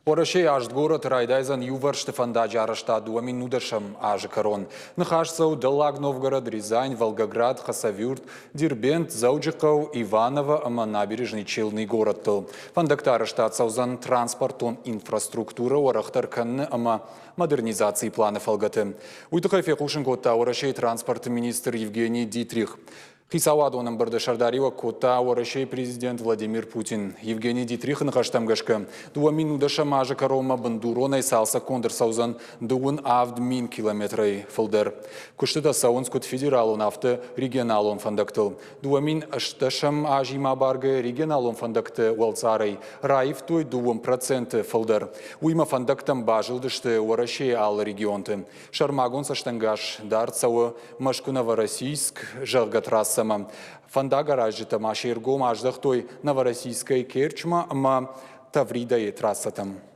Уӕрӕсейы аст горӕты райдайдзӕн иувӕрсты фӕндаджы арӕзтад 2019 азы кӕрон. Ныхас цӕуы Дӕллаг Новгород, Рязань, Волгоград, Хасавюрт, Дербент, Дзӕуджыхъӕу, Иваново ӕмӕ Набережный Челны горӕттыл. Фӕндӕгты арӕзтад цӕудзӕн транспортон инфраструктурӕ уӕрӕхдӕр кӕныны ӕмӕ модернизацийы планы фӕлгӕты. Уый тыххӕй фехъусын кодта Уӕрӕсейы транспорты министр Евгений Дитрих. Хицауадон ӕмбырды сӕрдариуӕг кодта Уӕрӕсейы президент Владимир Путин. Евгений Дитрихы ныхӕстӕм гӕсгӕ, 2010 азы кӕронмӕ бындуронӕй цалцӕггонд ӕрцӕудзӕн 37 000 километрӕй фылдӕр. Куыстытӕ цӕуынц куыд федералон, афтӕ регионалон фӕндӕгтыл. 2018 азимӕ абаргӕ регионалон фӕндӕгты уӕлцъарӕй раивтой 2% фылдӕр. Уыимӕ фӕндӕгтӕм базылдысты Уӕрӕсейы алы регионты. Сӕрмагонд цӕстӕнгас дард цӕуы Мӕскуы-Новороссийск, зӕгъгӕ, трассӕмӕ. Фӕндагаразджытӕ ма се ргом аздӕхтой Новороссийскӕй Керчмӕ ӕмӕ Тавридӕйы трассӕтӕм.